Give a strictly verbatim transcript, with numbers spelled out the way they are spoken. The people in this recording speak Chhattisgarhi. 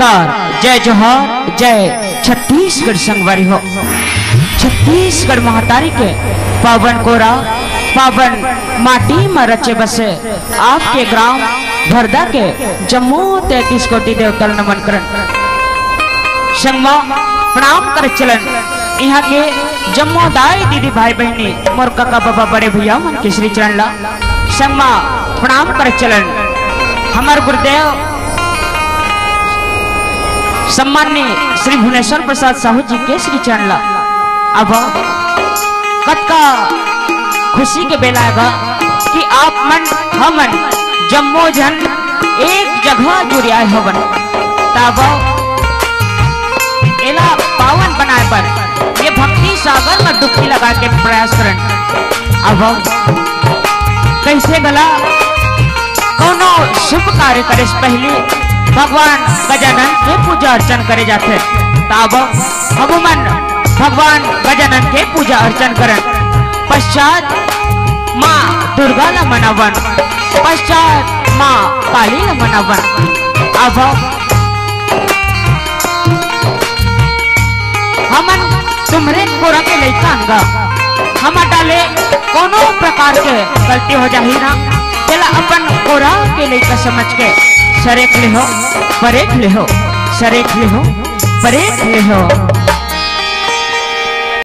जोहार, जय जोहार, जय छत्तीसगढ़ संगवारी हो। छत्तीसगढ़ महतारी के पावन कोरा, पावन माटी म रचे बसे आपके ग्राम भरदा के जम्मो तैंतीस कोटि देवता ल नमन करन। संगमा प्रणाम कर चलन इहाँ के जम्मो दाई दीदी भाई बहिनी मोर कका बाबा बड़े भैया मन के श्री चरण ला संगमा प्रणाम कर चलन हमर गुरुदेव सम्माननीय श्री भुवनेश्वर प्रसाद साहू जी के श्री चरण ला। अब कतका खुशी के बेला गा कि आप मन हमन जम्मो झन एक जगह जुरियाए हवन। तब एला पावन बनाए बर ये भक्ति सागर में डुबकी लगा के प्रयास करन। अब कइसे गला कोनो शुभ कार्य करे से पहले भगवान गजानन के पूजा अर्चन करे जाथे। तब हमू मन भगवान गजानन के पूजा अर्चन करन। पश्चात माँ दुर्गा ला मनावन, पश्चात माँ काली ला मनावन। अब हमन तुम्हरे कोरा के लइका हन गा, हमर डाले कोनो प्रकार के गलती हो जाही ना, तेला अपन कोरा के लइका समझ के सरेख लेहो, परेख लेहो, सरेख लेहो, परेख लेहो।